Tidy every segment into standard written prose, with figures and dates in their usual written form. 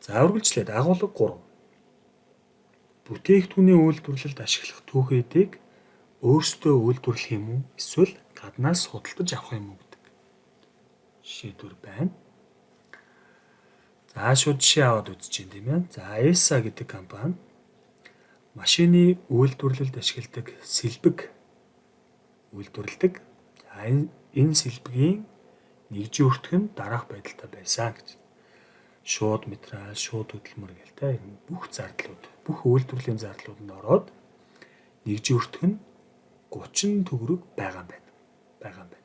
За, үргэлжлээд агуулга 3. Бүтээгдэхүүний үйлдвэрлэлд ашиглах түүхийдийг өөрсдөө үйлдвэрлэх юм уу эсвэл гаднаас худалдаж авах юм уу гэдэг шийдвэр байна. За, шууд жишээ аваад үзэж байна, тийм ээ. За, ESA гэдэг компани машины үйлдвэрлэлд ашигладаг сэлбэг үйлдвэрлэдэг. За, энэ сэлбэгийн нэгжийн өртөг нь дараах байдалтай байсан гэж. Шууд материал, шууд хөдөлмөр гэл те, энэ бүх зардлууд, бүх үйлдвэрлэлийн зардлууданд ороод нэгжийн өртөг нь 30 төгрөг байгаа юм байна. Байгаа юм байна.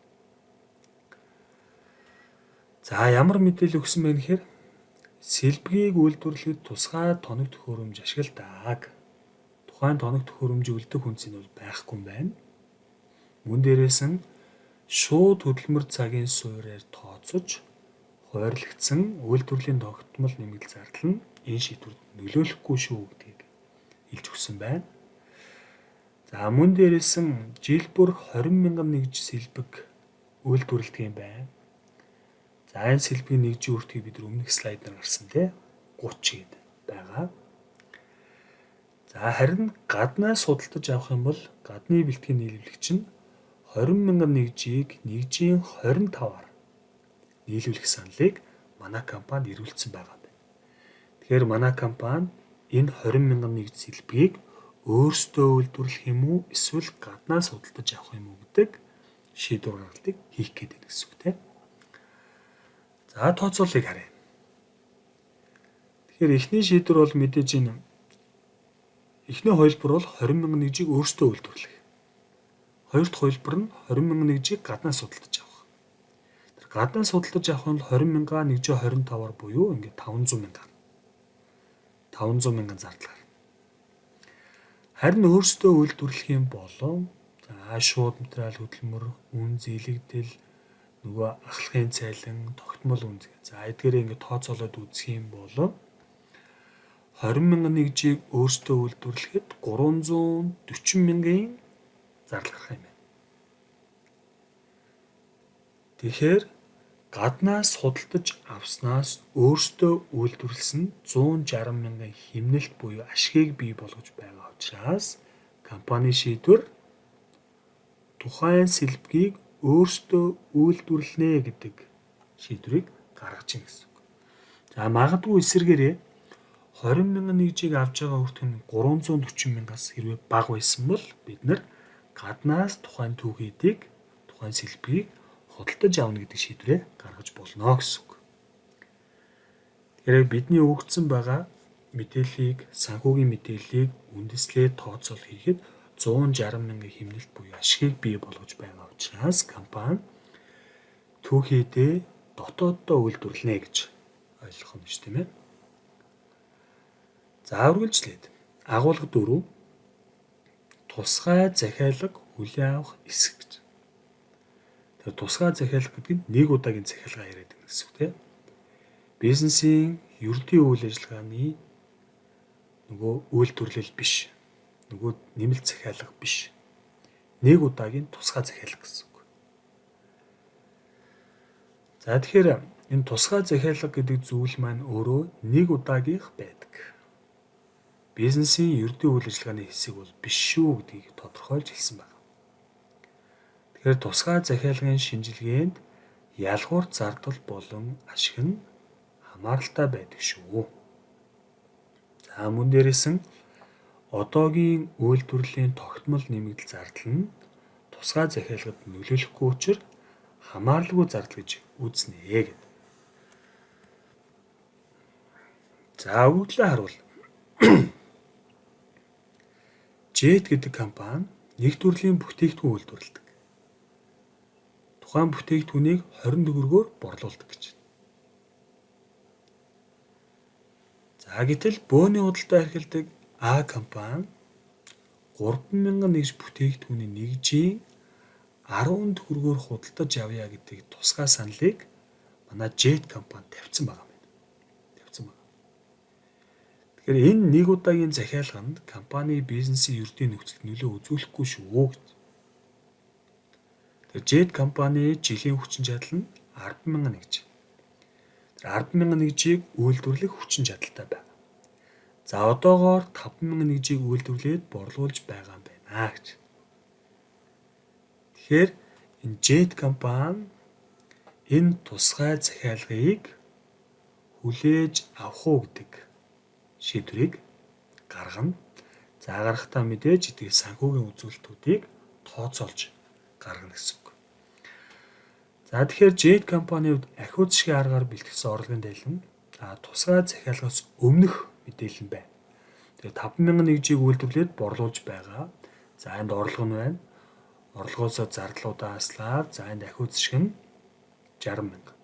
За, ямар мэдээлэл өгсөн бэ гэхээр сэлбэгийг үйлдвэрлэхэд тусгай тоног төхөөрөмж ашигладаг. Тухайн тоног төхөөрөмж үлдэх үнц нь бол байхгүй юм байна. Мөн дээрээс нь шууд хөдөлмөр цагийн суурьаар тооцож хуваарлагдсан үйлдвэрлэлийн тогтмол нэмэгдэл зардал нь энэ шийдвэрт нөлөөлөхгүй шүү гэдгийг хэлж өгсөн байна. За, мөн дээрээс нь жил бүр 20 мянган нэгж сэлбэг үйлдвэрлэдэг юм байна. За, энэ сэлбэгийн нэгжийн үртгийг бид өмнөх слайд дээр гарсан тий 30 гээд байгаа. За, харин гаднаас худалдаж авах юм бол гадны бэлтгэлийн нийлүүлэгч нь 20 мянган нэгжийг нэгжийн 25-аар нийлүүлэх саналыг манай компанид ирүүлсэн байгаа юм байна. Тэгэхээр манай компани энэ 20 мянган нэгж сэлбэгийг өөрсдөө үйлдвэрлэх юм уу эсвэл гаднаас худалдаж авах юм уу гэдэг шийдвэр гаргалтыг хийх гээд байна гэсэн үг тийм. За, тооцооллыг харъя. Тэгэхээр эхний шийдвэр бол мэдээж энэ эхний хувилбар бол 20 мянган нэгжийг өөрсдөө үйлдвэрлэх. Хоёр дахь хувилбар нь 20 мянган нэгжийг гаднаас худалдаж авах. Тэр гаднаас худалдаж авах нь 20 мянгаа нэгжээ 25-аар буюу ингээд 500 мянга. 500 мянган зардал гарна. Харин өөрсдөө үйлдвэрлэх юм болон за шууд материал, хөдөлмөр, үн зээлэгдэл, нөгөө ахлахын цайлан, тогтмол үн. За, эдгээрээ ингээд тооцоолоод үзэх юм бол 20 мянган нэгжийг өөрсдөө үйлдвэрлэхэд 340 мянган зардал гарах юм байна. Тэгэхээр гаднаас худалдаж авснаас өөрсдөө үйлдвэрлэсэн 160 мянган хэмнэлт буюу ашгийг бий болгож байгаа учраас компани шийдвэр тухайн сэлбэгийг өөрсдөө үйлдвэрлэнэ гэдэг шийдвэрийг гаргаж ийн гэсэн үг. За, магадгүй эсэргээрээ 20 мянган нэгжийг авч байгаа хүртэх нь 340 мянгаас хэрвээ бага байсан бол бид нар гаднаас тухайн түүхийдийг, тухайн сэлбэгийг худалдаж авна гэдэг шийдвэрээ гаргаж болно гэсэн үг. Тэгэхээр бидний өгөгдсөн байгаа мэдээллийг, санхүүгийн мэдээллийг үндэслээд тооцоол хийхэд 160 мянган хэмнэлт буюу ашигыг бий болгож байгаа учраас компани түүхийдээ дотооддоо үйлдвэрлэнэ гэж ойлгох нь шүү, тийм ээ. За, үргэлжлээд агуулга 4, тусгай захиалга хүлээн авах эсэх гэж. Тэгэхээр тусгай захиалга гэдэг нь нэг удаагийн захиалга яриад байна гэсэн үг, тийм. Бизнесийн ердийн үйл ажиллагааны нөгөө үйлдвэрлэл биш. Нөгөө нэмэлт захиалга биш. Нэг удаагийн тусгай захиалга гэсэн үг. За, тэгэхээр энэ тусгай захиалга гэдэг зүйл маань өөрөө нэг удаагийнх байдаг. Бизнесийн ердийн үйл ажиллагааны хэсэг бол биш шүү гэдгийг тодорхойлж хэлсэн байна. Тэгэхээр тусгай захиалгын шинжилгээнд ялгуурт зардал болон ашиг нь хамааралтай байдаг шүү. За, мөн дээрээс нь одоогийн үйлдвэрлэлийн тогтмол нэмэгдэл зардал нь тусгай захиалгад нөлөөлөхгүй учраас хамааралгүй зардал гэж үзнэ гэдэг. За, өгөгдлөө харуул. Jet гэдэг компани нэг төрлийн бүтээгдэхүүн үйлдвэрлэдэг. Тухайн бүтээгдэхүүнийг 20 төгрөгөөр борлуулдаг гэж. За, гэтэл бөөний худалдаа эрхэлдэг А компани 3000 нэгж бүтээгдэхүүний нэгжийн 10 төгрөгөөр худалдаж авъя гэдэг тусгай саналыг манай Jet компани тавьсан байгаа юм байна. Тавьсан байна. Тэгэхээр энэ нэг удаагийн захиалга нь компани бизнесийн ердийн нөхцөлд нөлөө үзүүлэхгүй шүү гэж. Тэгэхээр Jet компани жилийн хүчин чадал нь 100000 нэгж. Тэр 10,001 G-г үйлдвэрлэх хүчин чадалтай байна. За одоогоор 5,001 G-г үйлдвэрлээд борлуулж байгаа юм байна гэж. Тэгэхээр энэ Jet компани энэ тусгай захиалгыг хүлээж авах уу гэдэг шийдвэрийг гаргана. За гаргахдаа мэдээж эдгээр санхүүгийн үзүүлэлтүүдийг тооцоолж гаргана гэсэн үг. За тэгэхээр Jet компани хувьд ахиу зэшгийн аргаар бэлтгэсэн орлогын танилан тусгай захиалгаас өмнөх мэдээлэл нь байна. Тэгээ 5001 G-г үйлдвэрлээд борлуулж байгаа. За энд орлого нь байна. Орлогоосоо зардлуудаа хаслаад за энд ахиу зэшиг нь 60,000.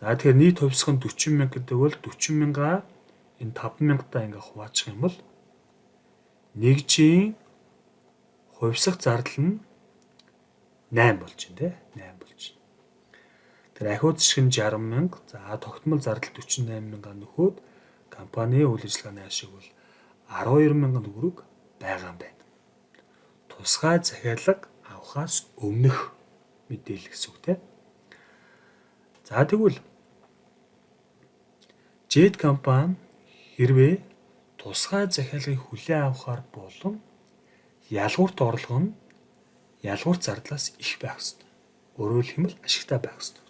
За тэгэхээр нийт хувьсгал нь 40,000 гэдэг бол 40,000-аа энэ 5,000-таа ингээ хуваачих юм бол 1 G-ийн хувьсах зардал нь 8 болж байна те 8 болж байна. Тэр ахиу зэшиг нь 60,000, за тогтмол зардал 48,000-аа нөхөөд компани үйл ажиллагааны ашиг бол 12,000 төгрөг байгаа юм байна. Тусгай захиалга авахаас өмнөх мэдээлэл гэсэн үг те. За тэгвэл Jet компани хэрвээ тусгай захиалгыг хүлээн авахар болон ялгуурт орлого нь ялгуурт зардлаас их байх ёстой. Өөрөөр хэлэх юм бол ашигтай байх ёстой.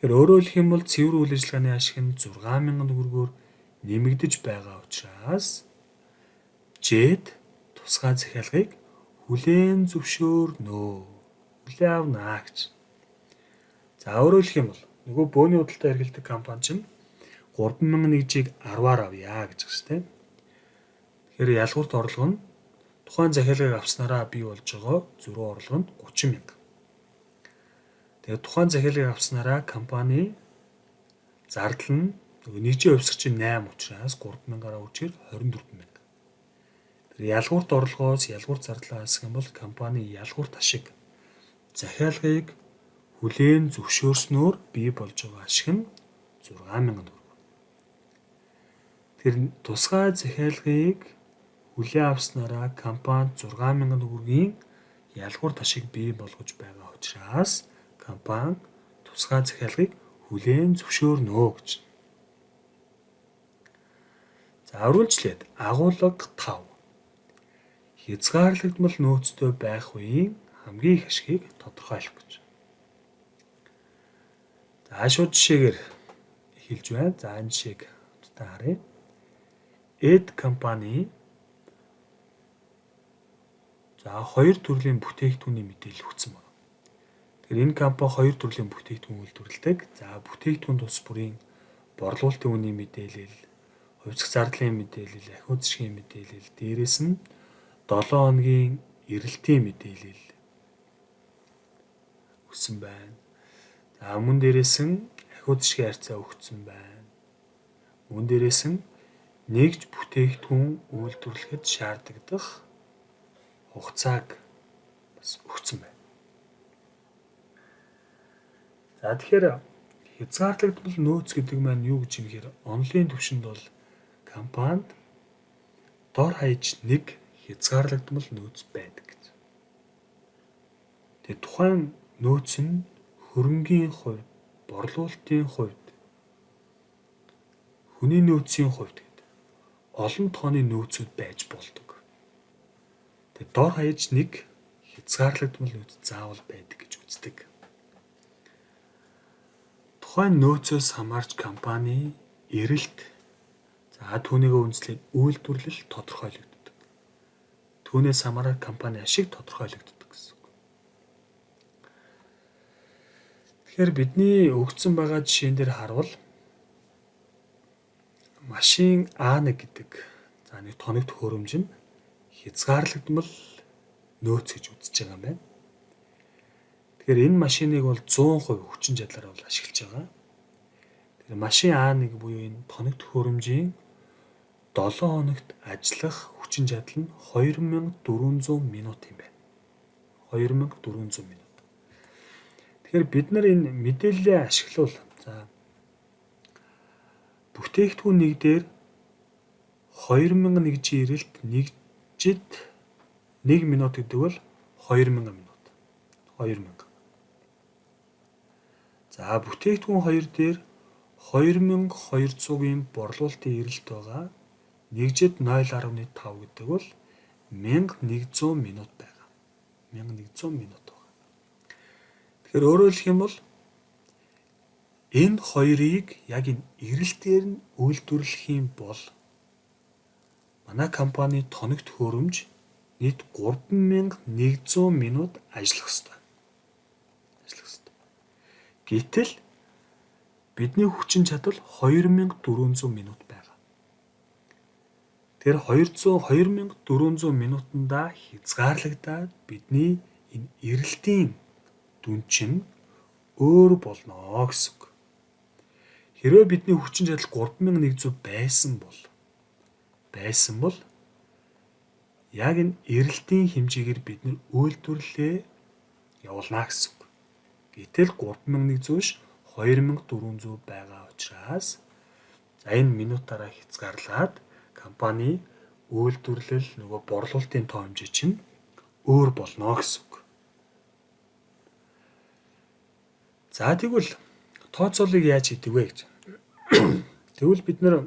Тэгэхээр өөрөөр хэлэх юм бол цэвэр үйл ажиллагааны ашиг нь 6,000 төгрөгөөр нэмэгдэж байгаа учраас Jet тусгай захиалгыг хүлээн зөвшөөрнө. Хүлээн авна гэж. За өөрөөр хэлэх юм бол нөгөө бөөний худалдаа эрхэлдэг компани чинь 3001 G-г 10-аар авъя гэж байгаа шүү дээ. Тэгэхээр ялгуурт орлого нь тухайн захиалгыг авснараа бий болж байгаа зөрүү орлого нь 30,000. Тэгээд тухайн захиалгыг авснараа компани зардал нь нөгөө нэгжийн хувьсагч чинь 8 учраас 3000-аараа үржихээр 24,000. Тэр ялгуурт орлогоос ялгуурт зардлаа хасах юм бол компани ялгуурт ашиг захиалгыг хүлээн зөвшөөрснөөр бий болж байгаа ашиг нь 6,000 төгрөг. Тэр тусгай захиалгыг хүлээн авснараа компани 6,000 төгрөгийн ялгуурт ашиг бий болгож байгаа учраас компани тусгай захиалгыг хүлээн зөвшөөрнө гэж. За үргэлжлээд агуулга 5. Хязгаарлагдмал нөөцтэй байх үеийн хамгийн их ашигыг тодорхойлох гэж. За шууд жишээгээр эхэлж байна. За энэ жишээг хамтдаа харъя. Эд компани за хоёр төрлийн бүтээгдэхүүний мэдээлэл өгсөн байна. Тэгэхээр энэ компани хоёр төрлийн бүтээгдэхүүн үйлдвэрлэдэг. За бүтээгдэхүүн тус бүрийн борлуулалтын үнийн мэдээлэл, хувьсах зардлын мэдээлэл, ахиу зэшгийн мэдээлэл, дээрээс нь 7 хоногийн эрэлтийн мэдээлэл өгсөн байна. За мөн дээрээс нь ахиу зэшгийн харьцаа өгсөн байна. Мөн дээрээс нь нэгж бүтээгдэхүүн үйлдвэрлэхэд шаардлагадах хугацааг бас өгсөн байна. За тэгэхээр хязгаарлагдмал нөөц гэдэг маань юу гэж юм гэхээр онолын түвшинд бол компанид дор хаяж нэг хязгаарлагдмал нөөц байдаг гэж. Тэгээ тухайн нөөц нь хөрөнгийн хувьд, борлуулалтын хувьд, хүний нөөцийн хувьд гэдэг олон тооны нөөцүүд байж болдог. Тэгээ дор хаяж нэг хязгаарлагдмал нөөц заавал байдаг гэж үздэг. Тухайн нөөцөөс хамаарч компани эрэлт за түүнийгээ үндэслээд үйлдвэрлэл тодорхойлогддог. Түүнээс хамаараад компани ашиг тодорхойлогддог гэсэн үг. Тэгэхээр бидний өгсөн байгаа жишээн дээр харвал машин А1 гэдэг за нэг тоног төхөөрөмж нь хязгаарлагдмал нөөц гэж үзэж байгаа юм байна. Тэгэхээр энэ машиныг бол 100% хүчин чадлаар бол ашиглаж байгаа. Тэгэхээр машин А1 буюу энэ тоног төхөөрөмжийн 7 хоногт ажиллах хүчин чадал нь 2400 минут юм байна. 2400 минут. Тэгэхээр бид нар энэ мэдээллээ ашиглавал за бүтээгдэхүүн нэг дээр 2001 G эрэлт нэгжид 1 минут гэдэг бол 2000 минут. 2000. За, бүтээгдэхүүн 2 дээр 2200-ийн борлуулалтын эрэлт байгаа. Нэгжид 0.5 гэдэг бол 1100 минут байгаа. 1100 минут байгаа. Тэгэхээр өөрөөр хэлэх юм бол энэ хоёрыг яг энэ эрэлтээр нь үйлдвэрлэх юм бол манай компани тоног төхөөрөмж нийт 3100 минут ажиллах ёстой. Ажиллах ёстой. Гэтэл бидний хүчин чадал 2400 минут байгаа. Тэр 200 2400 минутанда хязгаарлагдаад бидний энэ эрэлтийн дүн чинь өөр болно гэсэн үг. Хэрвээ бидний хүчин чадал 3100 байсан бол яг энэ эрэлтийн хэмжээгээр бид нар үйлдвэрлэлээ явуулна гэсэн үг. Гэтэл 3100 биш, 2400 байгаа учраас за, энэ минутаараа хязгаарлаад компани үйлдвэрлэл, нөгөө борлуулалтын тоо хэмжээ чинь өөр болно гэсэн үг. За, тэгвэл тооцоолыг яаж хийдэг вэ гэж. Тэгвэл бид нар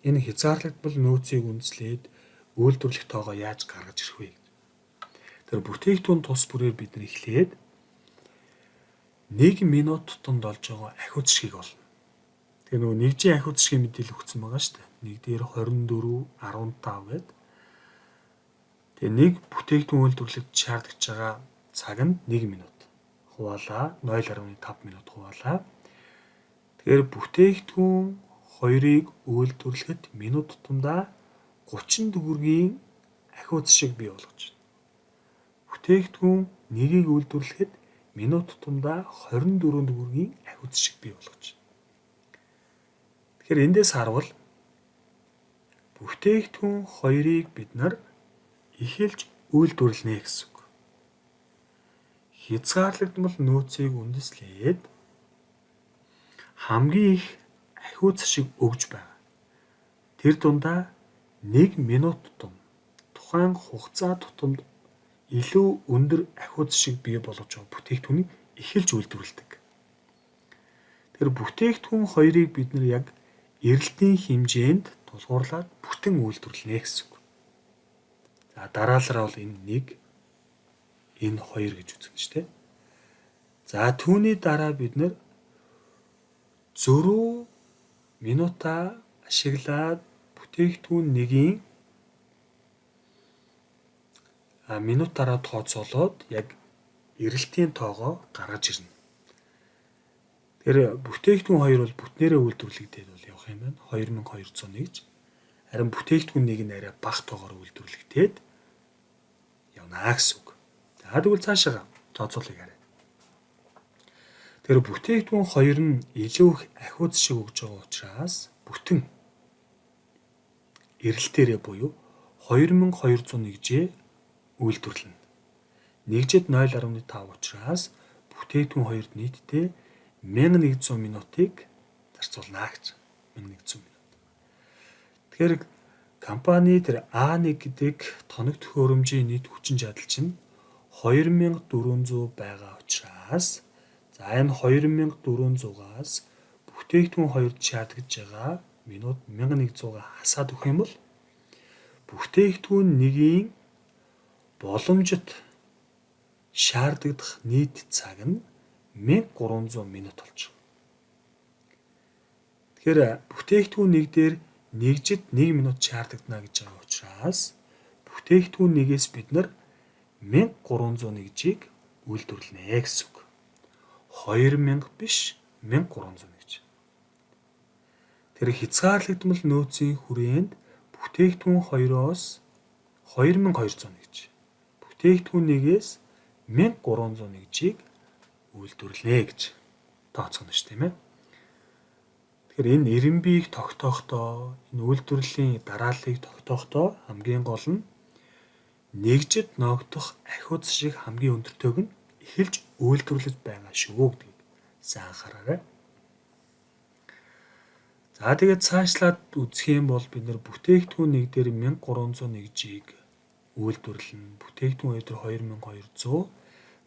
энэ хязгаарлагдмал нөөцийг үндэслээд үйлдвэрлэх тоогоо яаж гаргаж ирэх вэ гэж. Тэр бүтээгдэхүүн тус бүрээр бид нар эхлээд 1 минут тутамд олж байгаа ахиу зэшгийг олно. Тэгээ нөгөө нэгжийн ахиу зэшгийн мэдээлэл өгсөн байгаа шүү дээ. Нэг дээр 24 15 гээд. Тэгээ нэг бүтээгдэхүүн үйлдвэрлэхэд шаардлагаж байгаа цаг нь 1 минут. Хуваалаа 0.5 минут хуваалаа. Тэгэхээр бүтээгдэхүүн хоёрыг үйлдвэрлэхэд минут тутамдаа 30 төгрөгийн ахиу зэшиг бий болгож байна. Бүтээгдэхүүн нэгийг үйлдвэрлэхэд минут тутамдаа 24 төгрөгийн ахиу зэшиг бий болгож байна. Тэгэхээр эндээс харвал бүтээгдэхүүн хоёрыг бид нар эхэлж үйлдвэрлэнэ гэсэн үг. Хязгаарлагдмал нөөцийг үндэслээд хамгийн их ахиу зэшиг өгж байгаа. Тэр дундаа 1 минут тутам тухайн хугацаа тутамд илүү өндөр ахиу зэшиг бий болгож байгаа бүтээгдэхүүнийг эхэлж үйлдвэрлэдэг. Тэр бүтээгдэхүүн хоёрыг бид нар яг эрэлтийн хэмжээнд тулгуурлаад бүтэн үйлдвэрлэнэ гэсэн үг. За, дараалалаар бол энэ 1, энэ 2 гэж үзгэн шүү дээ. За, түүний дараа бид нар зөрүү минутаа ашиглаад бүтээгдэхүүн нэгийн минутаараа тооцоолоод яг эрэлтийн тоогоо гаргаж ирнэ. Тэгэхээр бүтээгдэхүүн хоёр бол бүтнээрээ үйлдвэрлэгдээд бол явах юм байна. 2201 гэж. Харин бүтээгдэхүүн нэг нь арай бага тоогоор үйлдвэрлэгдээд явна гэсэн үг. За, тэгвэл цаашаа тооцоолыг харъя. Тэгэхээр бүтээгдэхүүн хоёр нь илүү их ахиу зэшиг өгж байгаа учраас бүтэн эрэлтээрээ буюу 2201 жээ үйлдвэрлэнэ. Нэгжид 0.5 учраас бүтээгдэхүүн хоёрт нийтдээ 1100 минутыг зарцуулна гэж. 1100 минут. Тэгэхээр компани тэр А1 гэдэг тоног төхөөрөмжийн нийт хүчин чадал чинь 2400 байгаа учраас за, энэ 2400-аас бүтээгдэхүүн хоёрт шаардлагаж байгаа минут 1100-а хасаад өгөх юм бол бүтээгдэхүүн нэгийн боломжит шаардагдах нийт цаг нь 1300 минут болж байгаа. Тэгэхээр бүтээгдэхүүн нэг дээр нэгжид 1 минут шаардагдана гэж байгаа учраас бүтээгдэхүүн нэгээс бид нар 1300 нэгжийг үйлдвэрлэнэ гэсэн үг. 2000 биш, 1300 гэж. Тэр хязгаарлагдмал нөөцийн хүрээнд бүтээгдэхүүн хоёроос 2200 нэгж, бүтээгдэхүүн нэгээс 1300 нэгжийг үйлдвэрлэнэ гэж тооцоно ш, тийм ээ. Тэгэхээр энэ эренбийг тогтоохтоо, энэ үйлдвэрлэлийн дарааллыг тогтоохтоо хамгийн гол нь нэгжид ноогдох ахиу зэшиг хамгийн өндөртөөг нь эхэлж үйлдвэрлэж байгаа шүү гэдгийг сайн анхаараарай. За, тэгээд цаашлаад үзэх юм бол бид нар бүтээгдэхүүн нэг дээр 1300 нэгжийг үйлдвэрлэнэ. Бүтээгдэхүүн хоёр дээр 2200.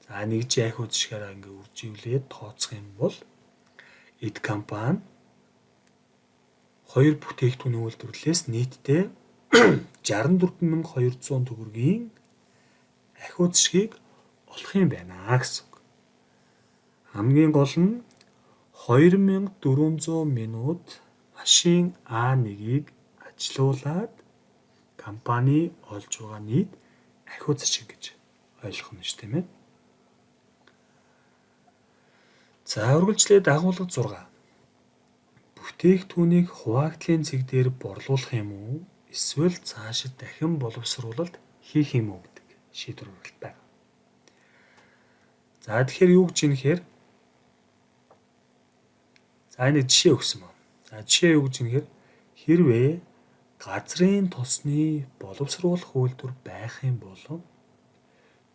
За нэг жи ахиу зашгаараа ингээ үрживлээд тооцох юм бол эд компани хоёр бүтээгдэхүүний үйлдвэрлэлээс нийтдээ 64,200 төгрөгийн ахиу зашгийг олох юм байна гэсэн үг. Хамгийн гол нь 2400 минут машин А1-ийг ажилуулад компани олж байгаа нийт ахиу зашиг гэж ойлгох нь шүү, тийм ээ. За үргэлжлээд агуулга 6. Бүтээгдэхүүнийг хуваагдлын цэг дээр борлуулах юм уу? Эсвэл цаашид дахин боловсруулалт хийх юм уу гэдэг шийдвэр гаргалт байна. За тэгэхээр юу гэж юм гэхээр за энэ жишээ өгсөн байна. За жишээ юу гэж юм гэхээр хэрвээ газрын тосны боловсруулах үйлдвэр байх юм бол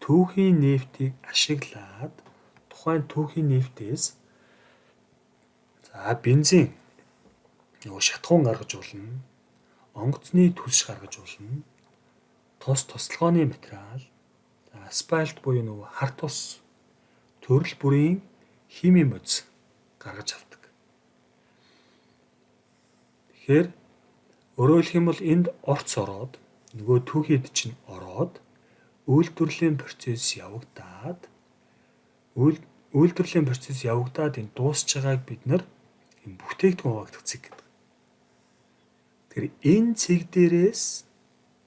түүхийн нефтийг ашиглаад тухайн түүхийн нефтээс за бензин нөгөө шатхуун гаргаж болно, онгоцны түлш гаргаж болно, тос тослогооны материал, за асфальт буюу нөгөө хар тус төрөл бүрийн химийн бодис гаргаж авдаг. Тэгэхээр өөрөөр хэлэх юм бол энд орц ороод нөгөө түүхийд чинь ороод үйлдвэрлэлийн процесс явагдаад үйлдвэрлэлийн процесс явагдаад энэ дуусч байгааг бид нар энэ бүтээгдэхүүн хуваагдах цэг гэдэг. Тэгэхээр энэ цэг дээрээс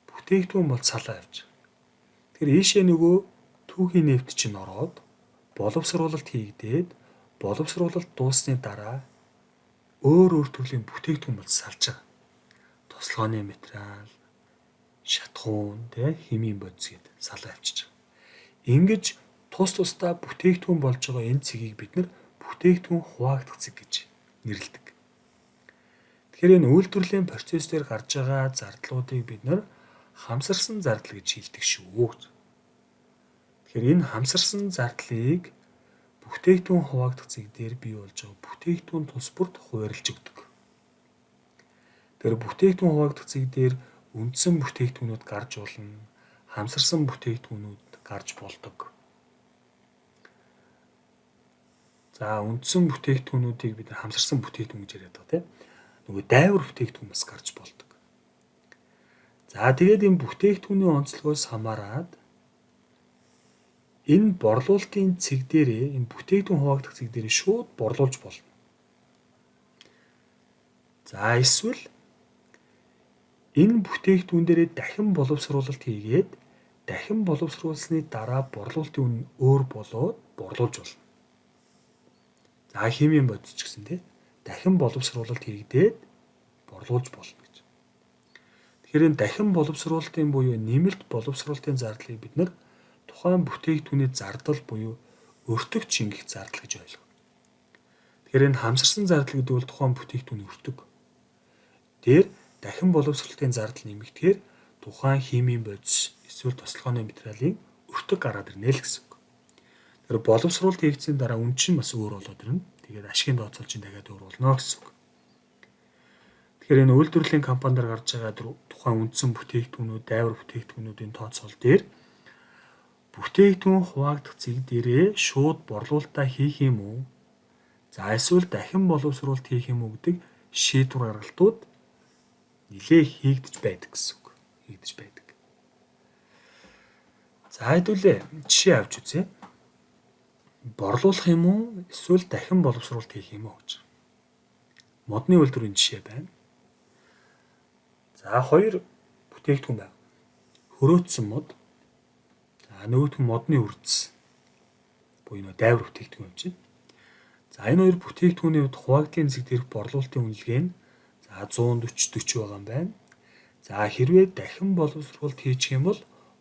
бүтээгдэхүүн бол салаа явж байгаа. Тэгэхээр ийшээ нөгөө түүхийн нефт чинь ороод боловсруулалт хийгдээд боловсруулалт дууссаны дараа өөр өөр төрлийн бүтээгдэхүүн бол салж байгаа. Тослогооны материал, шатхуун, тэ химийн бодис гээд салаа авчиж байгаа. Ингэж тус тусдаа бүтээгдэхүүн болж байгаа энэ цэгийг бид нар бүтээгдэхүүн хуваагдах цэг гэж нэрлэдэг. Тэгэхээр энэ үйлдвэрлэлийн процесс дээр гарч байгаа зардлуудыг бид нар хамсарсан зардал гэж хэлдэг шүү. Тэгэхээр энэ хамсарсан зардлыг бүтээгдэхүүн хуваагдах цэг дээр бий болж байгаа бүтээгдэхүүн тус бүрт хуваарлж өгдөг. Тэгэхээр бүтээгдэхүүн хуваагдах цэг дээр үндсэн бүтээгдэхүүнүүд гарч болно, хамсарсан бүтээгдэхүүнүүд гарч болдог. За үндсэн бүтээгдэхүүнүүдийг бид хамсарсан бүтээгдэхүүн гэж яриад байгаа тийм. Нөгөө дайвар бүтээгдэхүүн бас гарч болдог. За тэгээд энэ бүтээгдэхүүний онцлогоос хамаарат энэ борлуулалтын цэг дээрээ энэ бүтээгдэхүүн хуваагдах цэг дээрээ шууд борлуулж болно. За эсвэл энэ бүтээгдэхүүн дээрээ дахин боловсруулалт хийгээд дахин боловсруулсны дараа борлуулалтын үн өөр болоод борлуулж болно. За химийн бодис ч гэсэн тий дахин боловсруулалт хийгдээд борлуулж болно гэж. Тэгэхээр энэ дахин боловсруулалтын буюу нэмэлт боловсруулалтын зардлыг бид нар тухайн бүтээгдэхүүний зардал буюу өртөг чингэх зардал гэж ойлгоно. Тэгэхээр энэ хамсарсан зардал гэдэг бол тухайн бүтээгдэхүүний өртөг. Тэр дахин боловсролтын зардал нэмэгдэхээр тухайн химийн бодис эсвэл тослогооны материалын өртөг гараад ирнэ л гэсэн үг. Тэр боловсруулалт хийгдсэний дараа үн чинь бас өөр болоод ирнэ. Тэгээд ашигын тооцоол чинь дахиад өөр болно гэсэн үг. Тэгэхээр энэ үйлдвэрлэлийн компани дээр гарч байгаа тухайн үндсэн бүтээгдэхүүнүүд, дайвар бүтээгдэхүүнүүдийн тооцоол дээр бүтээгдэхүүн хуваагдах зэг дээрээ шууд борлуулалтаа хийх юм уу? За эсвэл дахин боловсруулалт хийх юм уу гэдэг шийдвэр гаргалтууд нилээх хийгдэж байдаг гэсэн үг. Хийгдэж байдаг. За хэдүүлээ жишээ авч үзье. Борлуулах юм уу эсвэл дахин боловсруулалт хийх юм уу гэж. Модны үйлдвэрийн жишээ байна. За хоёр бүтээгдэхүүн байна. Хөрөөцсөн мод. За нөгөөх нь модны үрдс. Буюу нөө дайвар бүтээгдэхүүн юм чинь. За энэ хоёр бүтээгдэхүүний хувьд хуваагдлын зэг дээрх борлуулалтын үнэлгээ нь за 140 40 байгаа юм байна. За хэрвээ дахин боловсруулалт хийчих юм бол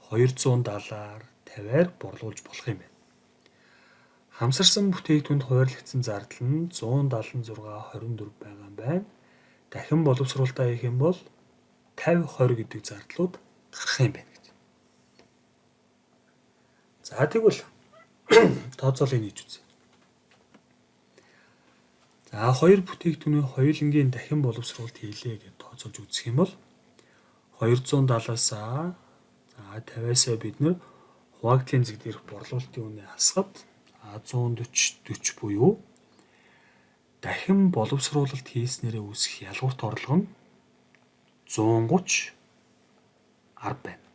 270-аар 50-аар борлуулж болох юм байна. Хамсарсан бүтээгдэхүүнд хуваарлагдсан зардал нь 176 24 байгаа юм байна. Дахин боловсруулалтаа хийх юм бол 50 20 гэдэг зардлууд гарах юм байна гэж. За тэгвэл тооцоолыг хийж үзье. За хоёр бүтээгдэхүүний хоёулангийн дахин боловсруулалт хийлээ гэж тооцоолж үзэх юм бол 270-аас за 50-аас бид нэр Хуваагдлын зэг дээрх борлуулалтын үнэ хасахад 140 40 буюу дахин боловсруулалт хийснээрээ үүсэх ялгуурт орлого нь 130 10 байна.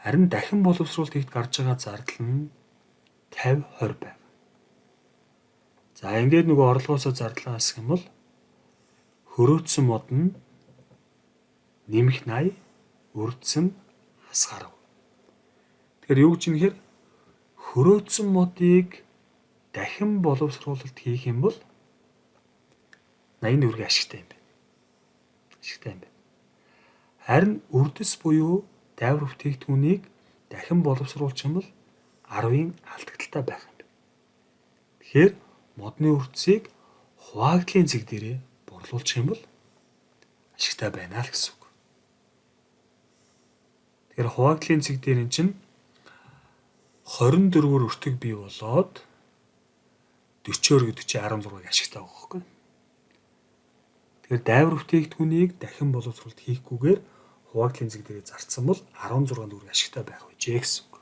Харин дахин боловсруулалт хийхэд гарч байгаа зардал нь 50 20 байна. За, ингээд нөгөө орлогоосоо зардлаа хасах юм бол хөрөөцсөн мод нь нэмэх 80, өрдсөн хасах 10. Тэгэхээр юу гэж юм гэхээр хөрөөцсөн модыг дахин боловсруулалт хийх юм бол 80 төгрөг ашигтай юм байна. Ашигтай юм байна. Харин үрдэс буюу дайвар бүтээгдэхүүнийг дахин боловсруулчих юм бол 10-ын алдагдалтай байх юм байна. Тэгэхээр модны үрдсийг хуваагдлын зэг дээрээ борлуулчих юм бол ашигтай байна л гэсэн үг. Тэгэхээр хуваагдлын зэг дээр эн чинь 24-өр өртөг бий болоод 40-оор гэдэг чинь 16-ыг ашигтай байгаа байхгүй. Тэгэхээр дайвар бүтээгдэхүүнийг дахин боловсруулалт хийхгүйгээр хуваагдлын зэг дээрээ зарцсан бол 16 төгрөг ашигтай байх байжээ гэсэн үг.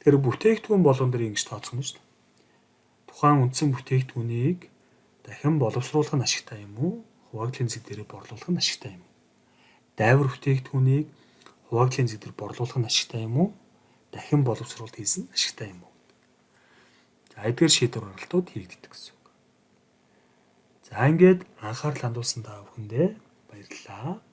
Тэгэхээр бүтээгдэхүүн болгон дээр ингэж тооцох нь шүү дээ. Тухайн үндсэн бүтээгдэхүүнийг дахин боловсруулах нь ашигтай юм уу? Хуваагдлын зэг дээрээ борлуулах нь ашигтай юм уу? Дайвар бүтээгдэхүүнийг хуваагдлын зэг дээр борлуулах нь ашигтай юм уу? Дахин боловсруулалт хийсэн нь ашигтай юм уу? За, эдгээр шийдвэр гаргалтууд хийгддэг гэсэн үг. За, ингээд анхаарал хандуулсан та бүхэндээ баярлалаа.